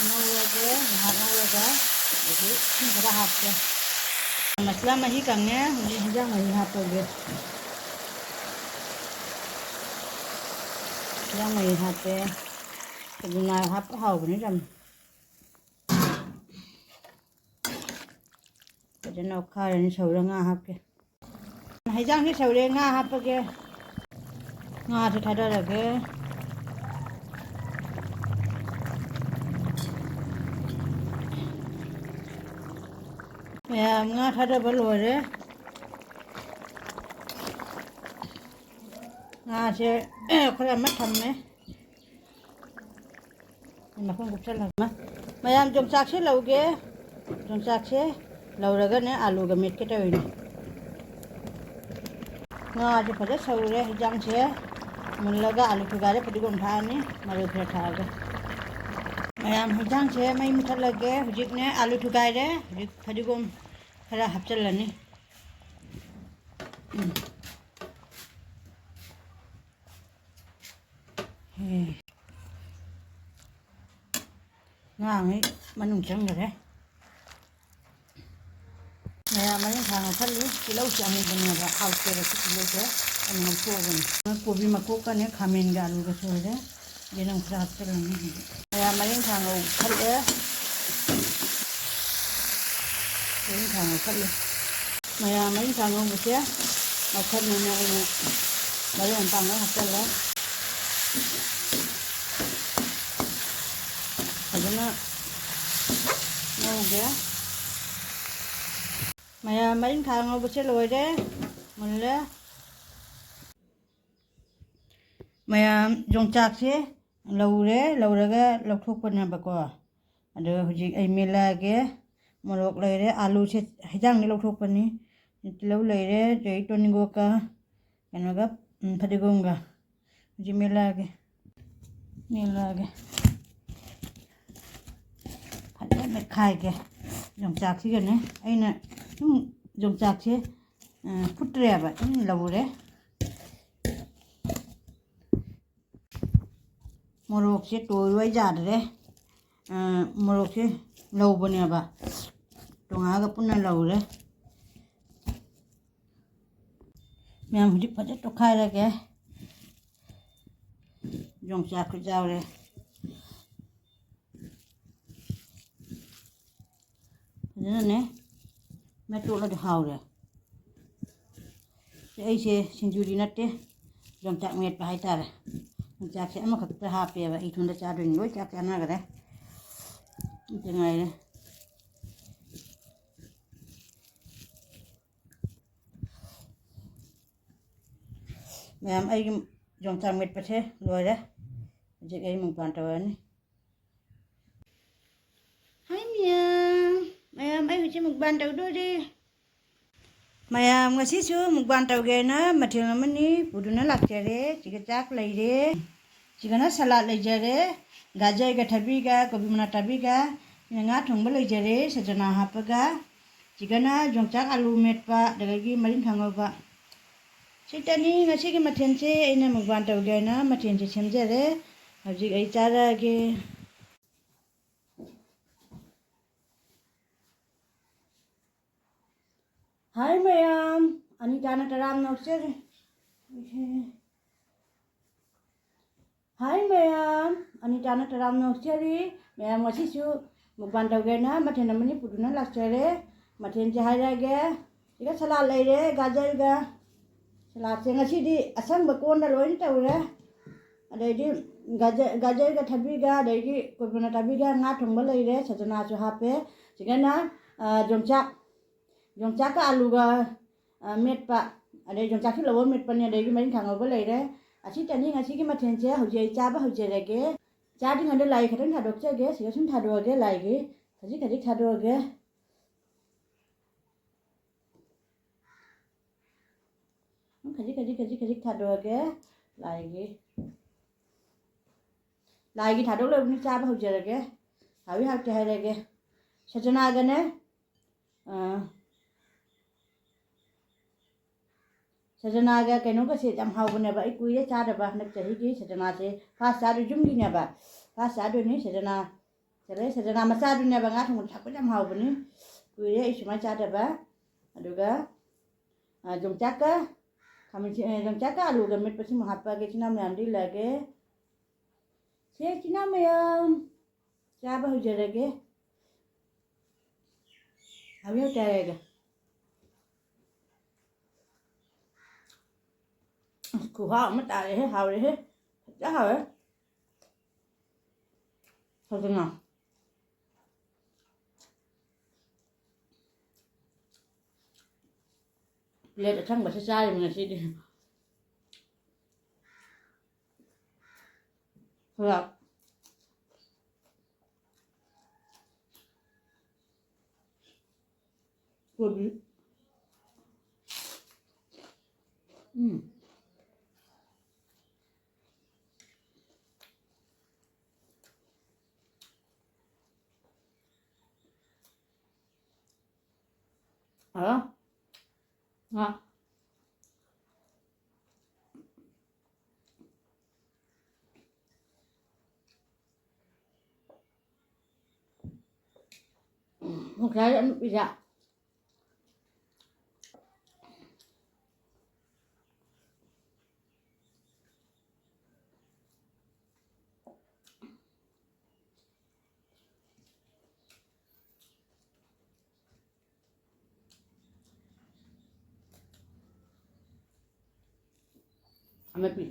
ꯉꯧꯔꯒꯦ꯫ ꯉꯥꯏꯍꯥꯛ ꯉꯧꯔꯒ ꯑꯗꯒꯤ ꯏꯁꯤꯡ ꯈꯔ ꯍꯥꯞꯀꯦ꯫ ꯃꯁꯂꯥ ꯃꯍꯤ ꯀꯪꯉꯦ꯫ ꯍꯧꯖꯤꯛ ꯍꯤꯟꯖꯥꯡ ꯃꯍꯤ ꯍꯥꯞꯄꯒꯦ꯫ ꯍꯤꯟꯖꯥꯡ ꯃꯍꯤ ꯍꯥꯞꯄꯦ꯫ ꯐꯗꯤꯅꯥ ꯍꯥꯞꯄ ꯍꯥꯎꯕꯅꯤ ꯌꯥꯝ꯫ ꯐꯖꯅ ꯑꯣꯠꯈꯥꯏꯔꯅꯤ, ꯁꯧꯔ ꯉꯥ ꯍꯥꯞꯀꯦ꯫ ꯍꯩꯖꯥꯡꯁꯦ ꯁꯧꯔꯦ, ꯉꯥ ꯍꯥꯞꯄꯒꯦ꯫ ꯉꯥꯁꯦ ꯊꯥꯗꯔꯒꯦ꯫ ꯃꯌꯥꯝ, ꯉꯥ ꯊꯥꯗꯕ ꯂꯣꯏꯔꯦ꯫ ꯉꯥꯁꯦ ꯈꯔ ꯑꯃ ꯊꯝꯃꯦ꯫ ꯃꯈꯨꯝ ꯀꯨꯞꯁꯜꯂꯒ꯫ ꯃꯌꯥꯝ, ꯌꯣꯡꯆꯥꯛꯁꯦ ꯂꯧꯒꯦ꯫ ꯌꯣꯡꯆꯥꯛꯁꯦ ꯂꯧꯔꯒꯅꯦ ꯑꯥꯂꯨꯒ ꯃꯦꯠꯀꯦ ꯇꯧꯔꯤꯅꯦ꯫ ꯉꯥꯁꯦ ꯐꯖ ꯁꯧꯔꯦ, ꯍꯤꯟꯖꯥꯡꯁꯦ ꯃꯨꯜꯂꯒ ꯑꯥꯂꯨ ꯊꯨꯒꯥꯏꯔꯦ, ꯐꯗꯤꯒꯣꯝ ꯊꯥꯛꯑꯅꯤ, ꯃꯔꯣꯏ ꯈꯔ ꯊꯥꯛꯑꯒ꯫ ꯃꯌꯥꯝ, ꯍꯤꯟꯖꯥꯡꯁꯦ ꯃꯩ ꯃꯨꯊꯠꯂꯒꯦ꯫ ꯍꯧꯖꯤꯛꯅꯦ ꯑꯥꯂꯨ ꯊꯨꯒꯥꯏꯔꯦ꯫ ꯍꯧꯖꯤꯛ ꯐꯗꯤꯒꯣꯝ ꯈꯔ ꯍꯥꯞꯆꯤꯜꯂꯅꯤ꯫ ꯎꯝ꯫ ꯎꯝ꯫ ꯉꯥ ꯃꯤ ꯃꯅꯨꯡ ꯆꯪꯈꯔꯦ꯫ ꯃꯌꯥꯝ ꯃꯔꯤꯡꯈꯥ ꯉꯧꯈꯠꯂꯤ꯫ ꯇꯤꯜꯍꯧꯁꯦ ꯑꯃꯨꯕꯅꯦꯕ, ꯍꯥꯎꯇꯦꯕ ꯁꯤ ꯇꯤꯜꯍꯧꯁꯦ꯫ ꯑꯩꯅ ꯉꯧꯊꯣꯛꯑꯕꯅꯤ꯫ ꯀꯣꯕꯤ ꯃꯀꯣꯛꯀꯅꯦ ꯈꯥꯃꯦꯟꯒ ꯑꯂꯨꯒ ꯁꯣꯏꯔꯦ꯫ ꯌꯦꯔꯨꯝ ꯈꯔ ꯍꯥꯞꯆꯤꯜꯂꯅꯤ ꯍꯧꯖꯤꯛ꯫ ꯃꯌꯥꯝ ꯃꯔꯤꯡꯈꯥ ꯉꯧꯈꯠꯂꯦ꯫ ꯃꯔꯤꯡꯈꯥ ꯉꯧꯈꯠꯂꯦ꯫ ꯃꯌꯥꯝ ꯃꯔꯤꯡꯈꯥ ꯉꯧꯕꯁꯦ ꯉꯧꯈꯠꯅꯅꯦ ꯑꯩꯅ ꯃꯔꯣꯏ ꯃꯄꯥꯡ ꯂꯣꯏ ꯍꯥꯞꯆꯤꯜꯂꯦ꯫ ꯐꯖꯅ ꯉꯧꯒꯦ꯫ ꯃꯌꯥꯝ ꯃꯔꯤꯡꯈꯥ ꯉꯧꯕꯁꯦ ꯂꯣꯏꯔꯦ, ꯃꯨꯜꯂꯦ꯫ ꯃꯌꯥꯝ ꯌꯣꯡꯆꯥꯛꯁꯦ ꯂꯧꯔꯦ, ꯂꯧꯔꯒ ꯂꯧꯊꯣꯛꯄꯅꯦꯕꯀꯣ꯫ ꯑꯗꯣ ꯍꯧꯖꯤꯛ ꯑꯩ ꯃꯦꯠꯂꯛꯑꯒꯦ꯫ ꯃꯣꯔꯣꯛ ꯂꯩꯔꯦ, ꯑꯥꯂꯨꯁꯦ ꯍꯩꯖꯥꯡꯗ ꯂꯧꯊꯣꯛꯄꯅꯤ꯫ ꯇꯤꯜꯍꯧ ꯂꯩꯔꯦ, ꯑꯗꯩ ꯇꯣꯅꯤꯡꯀꯣꯛꯀ ꯀꯩꯅꯣꯒ, ꯎꯝ, ꯐꯗꯤꯒꯣꯝꯒ꯫ ꯍꯧꯖꯤꯛ ꯃꯦꯠꯂꯛꯑꯒꯦ꯫ ꯃꯦꯠꯂꯛꯑꯒꯦ꯫ ꯐꯖꯅ ꯃꯦꯠꯈꯥꯏꯒꯦ꯫ ꯌꯣꯡꯆꯥꯛꯁꯤꯒꯅꯦ꯫ ꯑꯩꯅ ꯁꯨꯝ ꯌꯣꯡꯆꯥꯛꯁꯦ, ꯑ, ꯐꯨꯠꯇ꯭ꯔꯦꯕ, ꯁꯨꯝ ꯂꯧꯔꯦ꯫ ꯃꯣꯔꯣꯛꯁꯦ ꯇꯣꯏꯔꯣꯏ ꯌꯥꯗ꯭ꯔꯦ꯫ ꯑ, ꯃꯣꯔꯣꯛꯁꯦ ꯂꯧꯕꯅꯦꯕ꯫ ꯇꯣꯉꯥꯟꯒ ꯄꯨꯟꯅ ꯂꯧꯔꯦ꯫ ꯃꯌꯥꯝ ꯍꯧꯖꯤꯛ ꯐꯖꯅ ꯇꯣꯠꯈꯥꯏꯔꯒꯦ꯫ ꯌꯣꯡꯆꯥꯛꯁꯨ ꯌꯥꯎꯔꯦ꯫ ꯐꯖꯅꯅꯦ꯫ ꯇꯣꯠꯂꯗꯤ ꯍꯥꯎꯔꯦ꯫ ꯑꯩꯁꯦ ꯁꯤꯡꯖꯨꯗꯤ ꯅꯠꯇꯦ, ꯌꯣꯡꯆꯥꯛ ꯃꯦꯠꯄ ꯍꯥꯏꯇꯥꯔꯦ꯫ ꯌꯣꯡꯆꯥꯛꯁꯦ ꯑꯃꯈꯛꯇ ꯍꯥꯞꯄꯦꯕ, ꯑꯩ ꯏꯊꯟꯗ ꯆꯥꯗꯣꯏꯅꯤ, ꯂꯣꯏ ꯆꯥꯛ ꯆꯥꯅꯈ꯭ꯔꯦ꯫ ꯑꯗꯨ ꯉꯥꯏꯔꯦ꯫ ꯃꯌꯥꯝ, ꯑꯩꯒꯤ ꯌꯣꯡꯆꯥꯛ ꯃꯦꯠꯄꯁꯦ ꯂꯣꯏꯔꯦ꯫ ꯍꯧꯖꯤꯛ ꯑꯩ ꯃꯨꯛꯕꯥꯡ ꯇꯧꯔꯅꯤ꯫ ꯍꯥꯏ ꯃꯌꯥꯝ, ꯃꯌꯥꯝ, ꯑꯩ ꯍꯧꯖꯤꯛ ꯃꯨꯛꯕꯥꯡ ꯇꯧꯗꯣꯔꯤ꯫ ꯃꯌꯥꯝ, ꯉꯁꯤꯁꯨ ꯃꯨꯛꯕꯥꯡ ꯇꯧꯒꯦꯅ ꯃꯊꯦꯜ ꯑꯃꯅꯤ ꯄꯨꯗꯨꯅ ꯂꯥꯛꯆꯔꯦ꯫ ꯁꯤꯒ ꯆꯥꯛ ꯂꯩꯔꯦ, ꯁꯤꯒꯅ ꯁꯂꯥꯗ ꯂꯩꯖꯔꯦ, ꯒꯥꯖꯔꯒ ꯊꯕꯤꯒ, ꯀꯣꯕꯤ ꯃꯅꯥ ꯊꯕꯤꯒ, ꯁꯤꯅ ꯉꯥ ꯊꯣꯡꯕ ꯂꯩꯖꯔꯦ, ꯁꯖꯅꯥ ꯍꯥꯞꯄꯒ, ꯁꯤꯒꯅ ꯌꯣꯡꯆꯥꯛ ꯑꯂꯨ ꯃꯦꯠꯄ, ꯑꯗꯒꯤ ꯃꯔꯤꯡꯈꯥ ꯉꯧꯕ꯫ ꯁꯤꯇꯅꯤ ꯉꯁꯤꯒꯤ ꯃꯊꯦꯜꯁꯦ꯫ ꯑꯩꯅ ꯃꯨꯛꯕꯥꯡ ꯇꯧꯒꯦꯅ ꯃꯊꯦꯜꯁꯦ ꯁꯦꯝꯖꯔꯦ꯫ ꯍꯧꯖꯤꯛ ꯑꯩ ꯆꯥꯔꯛꯑꯒꯦ꯫ ꯍꯥꯏ ꯃꯌꯥꯝ, ꯑꯅꯤꯇꯥꯅ ꯇꯔꯥꯝꯅ ꯑꯣꯛꯆꯔꯤ꯫ ꯍꯥꯏ ꯃꯌꯥꯝ, ꯑꯅꯤꯇꯥꯅ ꯇꯔꯥꯝꯅ ꯑꯣꯛꯆꯔꯤ꯫ ꯃꯌꯥꯝ, ꯉꯁꯤꯁꯨ ꯃꯨꯛꯕꯥꯡ ꯇꯧꯒꯦꯅ ꯃꯊꯦꯜ ꯑꯃꯅꯤ ꯄꯨꯗꯨꯅ ꯂꯥꯛꯆꯔꯦ꯫ ꯃꯊꯦꯜꯁꯦ ꯍꯥꯏꯔꯛꯑꯒꯦ꯫ ꯁꯤꯒ ꯁꯂꯥꯗ ꯂꯩꯔꯦ, ꯒꯥꯖꯔꯒ꯫ ꯁꯂꯥꯗꯁꯦ ꯉꯁꯤꯗꯤ ꯑꯁꯪꯕ ꯀꯣꯟꯗ ꯂꯣꯏꯅ ꯇꯧꯔꯦ꯫ ꯑꯗꯩꯗꯤ ꯒꯥꯖꯔ, ꯒꯥꯖꯔꯒ ꯊꯕꯤꯒ, ꯑꯗꯩꯗꯤ ꯀꯣꯕꯤ ꯃꯅꯥ ꯊꯕꯤꯒ, ꯉꯥ ꯊꯣꯡꯕ ꯂꯩꯔꯦ, ꯁꯖꯅꯥꯁꯨ ꯍꯥꯞꯄꯦ꯫ ꯁꯤꯒꯅ, ꯑ, ꯌꯣꯡꯆꯥꯛ, ꯌꯣꯡꯆꯥꯛꯀ ꯑꯂꯨꯒ, ꯑ, ꯃꯦꯠꯄ, ꯑꯗꯩ ꯌꯣꯡꯆꯥꯛꯁꯨ ꯂꯧꯔ ꯃꯦꯠꯄꯅꯦ, ꯑꯗꯩꯗꯤ ꯃꯔꯤꯡꯈꯥ ꯉꯧꯕ ꯂꯩꯔꯦ꯫ ꯑꯁꯤꯇꯅꯤ ꯉꯁꯤꯒꯤ ꯃꯊꯦꯜꯁꯦ꯫ ꯍꯧꯖꯤꯛ ꯑꯩ ꯆꯥꯕ ꯍꯧꯖꯔꯒꯦ꯫ ꯆꯥꯗ꯭ꯔꯤꯉꯩꯗ ꯂꯥꯏ ꯈꯤꯇꯪ ꯊꯥꯗꯣꯛꯆꯒꯦ꯫ ꯁꯤꯗ ꯁꯨꯝ ꯊꯥꯗꯣꯛꯑꯒꯦ, ꯂꯥꯏꯒꯤ ꯈꯖꯤꯛ ꯈꯖꯤꯛ ꯊꯥꯗꯣꯛꯑꯒꯦ꯫ ꯈꯖꯤꯛ, ꯈꯖꯤꯛ, ꯈꯖꯤꯛ, ꯈꯖꯤꯛ ꯊꯥꯗꯣꯛꯑꯒꯦ꯫ ꯂꯥꯏꯒꯤ, ꯂꯥꯏꯒꯤ ꯊꯥꯗꯣꯛ ꯂꯣꯏꯕꯅꯤ, ꯆꯥꯕ ꯍꯧꯖꯔꯒꯦ꯫ ꯍꯥꯎꯏ ꯍꯥꯎꯇꯦ ꯍꯥꯏꯔꯒꯦ꯫ ꯁꯖꯅꯥꯒꯅꯦ, ꯑꯥ, ꯁꯖꯅꯥꯒ ꯀꯩꯅꯣꯒꯁꯦ ꯌꯥꯝ ꯍꯥꯎꯕꯅꯦꯕ꯫ ꯑꯩ ꯀꯨꯏꯔꯦ ꯆꯥꯗꯕ, ꯍꯟꯗꯛ ꯆꯍꯤꯒꯤ ꯁꯖꯅꯥꯁꯦ ꯐꯥꯔꯁ ꯆꯥꯗꯣꯏ, ꯌꯨꯝꯒꯤꯅꯦꯕ꯫ ꯐꯥꯔꯁ ꯆꯥꯗꯣꯏꯅꯤ ꯁꯖꯅꯥ꯫ ꯁꯖꯅꯥ, ꯁꯖꯅꯥ ꯃꯆꯥꯗꯨꯅꯦꯕ, ꯉꯥ ꯊꯣꯡꯕꯗ ꯊꯥꯛꯄ ꯌꯥꯝ ꯍꯥꯎꯕꯅꯤ꯫ ꯀꯨꯏꯔꯦ ꯑꯩ ꯁꯨꯃꯥꯏꯅ ꯆꯥꯗꯕ꯫ ꯑꯗꯨꯒ, ꯑ, ꯌꯣꯡꯆꯥꯛꯀ, ꯈꯥꯃꯦꯟ ꯑꯁꯤꯟ-, ꯑ, ꯌꯣꯡꯆꯥꯛꯀ ꯑꯂꯨꯒ ꯃꯦꯠꯄꯁꯤꯃ ꯍꯥꯞꯄꯒꯦ꯫ ꯏꯆꯤꯟ ꯏꯅꯥꯎ ꯃꯌꯥꯝꯗꯤ ꯏꯜꯂꯒꯦ꯫ ꯁꯦ, ꯏꯆꯤꯟ ꯏꯅꯥꯎ ꯃꯌꯥꯝ, ꯆꯥꯕ ꯍꯧꯖꯔꯒꯦ꯫ ꯍꯥꯎꯏ ꯍꯥꯎꯇꯦ ꯍꯥꯏꯔꯒꯦ꯫ ꯈꯨꯍꯥꯎ ꯑꯃ ꯇꯥꯔꯦꯍꯦ, ꯍꯥꯎꯔꯦꯍꯦ꯫ ꯐꯖ ꯍꯥꯎꯔꯦ꯫ ꯐꯖꯅ꯫ ꯄ꯭ꯂꯦꯠ ꯑꯁꯪꯕꯁꯦ ꯆꯥꯔꯤꯕ ꯉꯁꯤꯗꯤ꯫ ꯈꯔ ꯀꯣꯕꯤ꯫ ꯎꯝ꯫ ꯑ? ꯉꯥ꯫ ꯎꯝ, ꯉꯁꯥꯏ ꯑꯃ ꯄꯤꯖ꯫ ꯑꯃꯦꯠꯄꯤ꯫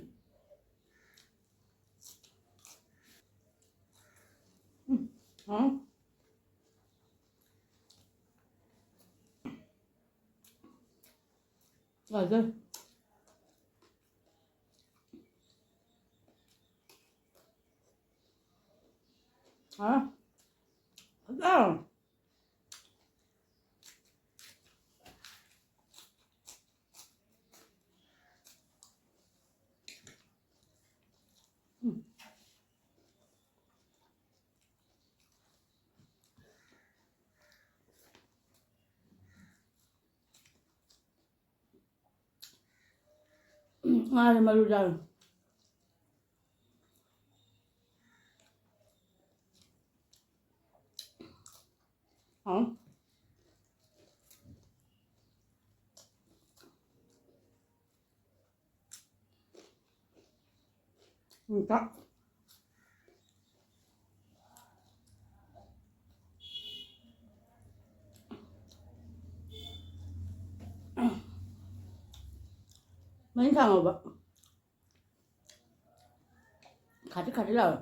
ꯎꯝ, ꯍꯥꯎ꯫ ꯐꯖꯩ꯫ ꯍꯥꯎ꯫ ꯐꯖꯩ꯫ ꯎꯝ꯫ ꯎꯝ, ꯉꯥꯁꯦ ꯃꯔꯨ ꯆꯥꯔꯣ꯫ ꯍꯥꯎ꯫ ꯎꯝ, ꯆꯥꯛ꯫ ꯃꯅꯤꯡ ꯊꯥꯡꯉꯧꯕ꯫ ꯈꯥꯗꯤ ꯈꯥꯗꯤ ꯂꯥꯎꯋꯦ꯫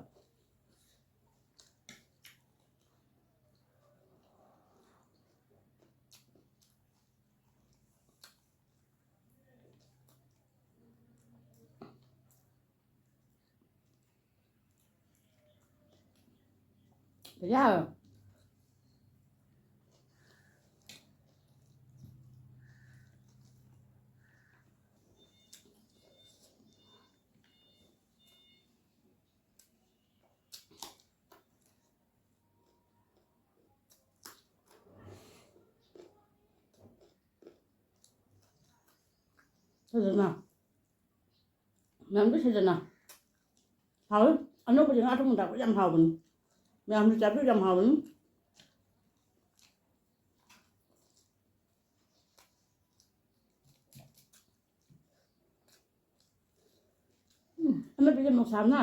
ꯌꯥ꯫ ꯐꯖꯅ ꯃꯌꯥꯝꯗꯤ ꯁꯤꯗꯅ ꯍꯥꯎꯋꯤ꯫ ꯑꯅꯧꯕꯁꯦ ꯉꯥ ꯊꯣꯡꯕ ꯆꯥꯕ ꯌꯥꯝ ꯍꯥꯎꯕꯅꯤ꯫ ꯃꯌꯥꯝꯁꯨ ꯆꯥꯕꯤꯌꯨ, ꯌꯥꯝ ꯍꯥꯎꯕꯅꯤ꯫ ꯎꯝ, ꯑꯃꯗꯨꯗꯤ ꯃꯣꯛꯁꯥꯝꯅ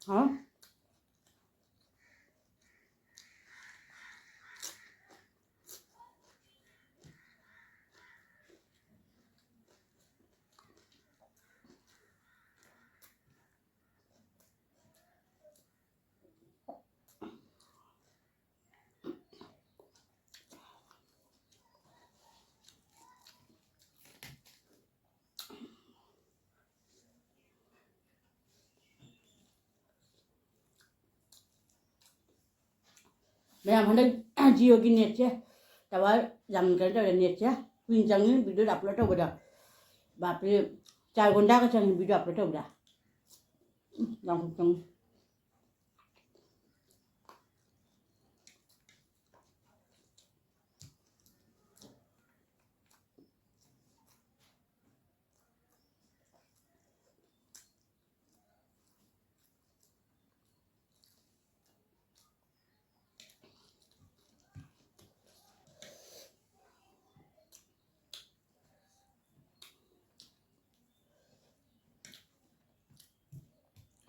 ꯍꯥꯎ꯫ ꯃꯌꯥꯝ ꯍꯟꯗꯛ Jio ꯒꯤ net ꯁꯦ, tower ꯌꯥꯝ ꯀꯩꯅꯣ ꯇꯧꯔꯦ, net ꯁꯦ ꯀꯨꯏꯅ ꯆꯪꯉꯤ video upload ꯇꯧꯕꯗ꯫ ꯕꯥꯞꯔꯦ, ꯆꯥꯔ ꯒꯣꯟꯗꯥꯒ ꯆꯪꯉꯤ video upload ꯇꯧꯕꯗ꯫ ꯎꯝ, ꯌꯥꯝ ꯀꯨꯏꯅ ꯆꯪꯉꯤ꯫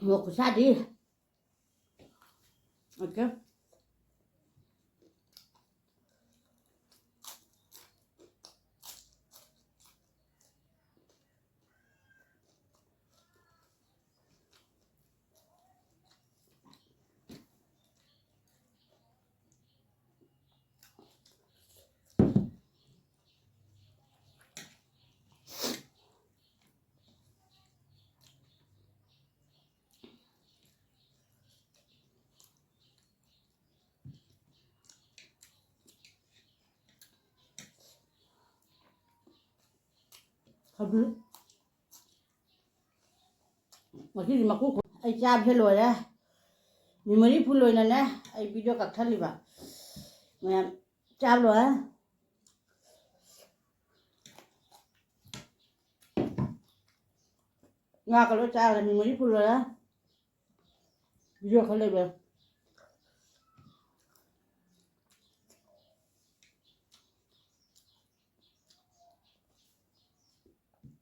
ꯃꯣꯔꯣꯛ ꯈꯨꯁꯥꯗꯤ꯫ Okay꯫ ꯑꯗꯨ ꯉꯁꯤꯗꯤ ꯃꯀꯨ ꯈꯣ-, ꯑꯩ ꯆꯥꯕꯁꯦ ꯂꯣꯏꯔꯦ꯫ ꯃꯤ ꯃꯔꯤ ꯐꯨꯜ ꯑꯣꯏꯅꯅꯦ ꯑꯩ ꯚꯤꯗꯤꯑꯣ ꯀꯛꯊꯠꯂꯤꯕ꯫ ꯃꯌꯥꯝ ꯆꯥꯕ ꯂꯣꯏꯔꯦ꯫ ꯉꯥꯒ ꯂꯣꯏ ꯆꯥꯈ꯭ꯔꯦ, ꯃꯤ ꯃꯔꯤ ꯐꯨꯜ ꯂꯣꯏꯔꯦ꯫ ꯚꯤꯗꯤꯑꯣ ꯈꯔ ꯂꯩꯕ꯫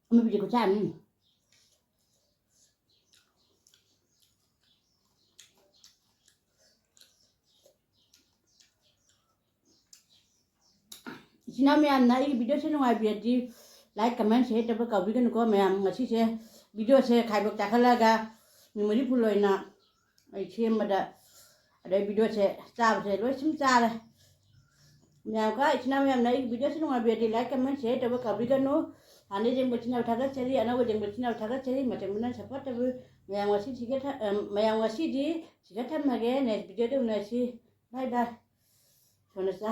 ꯑꯃ ꯄꯤꯔꯛꯑꯣ, ꯆꯥꯔꯅꯤ꯫ ꯏꯆꯤꯟ ꯏꯅꯥꯎ ꯃꯌꯥꯝꯅ ꯑꯩꯒꯤ ꯚꯤꯗꯤꯑꯣꯁꯦ ꯅꯨꯡꯉꯥꯏꯕꯤꯔꯗꯤ like, comment, share ꯇꯧꯕ ꯀꯥꯎꯕꯤꯒꯅꯨꯀꯣ꯫ ꯃꯌꯥꯝ ꯉꯁꯤꯁꯦ ꯚꯤꯗꯤꯑꯣꯁꯦ ꯈꯥꯏꯕꯣꯛ ꯆꯥꯈꯠꯂꯒ ꯃꯤ ꯃꯔꯤ ꯐꯨꯜ ꯑꯣꯏꯅ ꯑꯩ ꯁꯦꯝꯕꯗ, ꯑꯗꯩ ꯚꯤꯗꯤꯑꯣꯁꯦ ꯆꯥꯕꯁꯦ ꯂꯣꯏ ꯁꯨꯝ ꯆꯥꯔꯦ꯫ ꯃꯌꯥꯝ ꯈꯔ ꯏꯆꯤꯟ ꯏꯅꯥꯎ ꯃꯌꯥꯝꯅ ꯑꯩꯒꯤ ꯚꯤꯗꯤꯑꯣꯁꯦ ꯅꯨꯡꯉꯥꯏꯕꯤꯔꯗꯤ like, comment, share ꯇꯧꯕ ꯀꯥꯎꯕꯤꯒꯅꯨ꯫ ꯍꯥꯟꯅ ꯌꯦꯡꯕ ꯏꯆꯤꯟ ꯏꯅꯥꯎ ꯊꯥꯒꯠꯆꯔꯤ, ꯑꯅꯧꯕ ꯌꯦꯡꯕ ꯏꯆꯤꯟ ꯏꯅꯥꯎ ꯊꯥꯒꯠꯆꯔꯤ꯫ ꯃꯇꯝ ꯄꯨꯝꯅꯃꯛ support ꯇꯧꯕꯤꯌꯨ꯫ ꯃꯌꯥꯝ ꯉꯁꯤ ꯁꯤꯒ ꯊ-, ꯑ, ꯃꯌꯥꯝ ꯉꯁꯤꯗꯤ ꯁꯤꯒ ꯊꯝꯃꯒꯦ꯫ Next ꯚꯤꯗꯤꯑꯣꯗ ꯎꯅꯁꯤ꯫ Bye bye꯫ ꯁꯣꯟꯅ ꯆꯥ꯫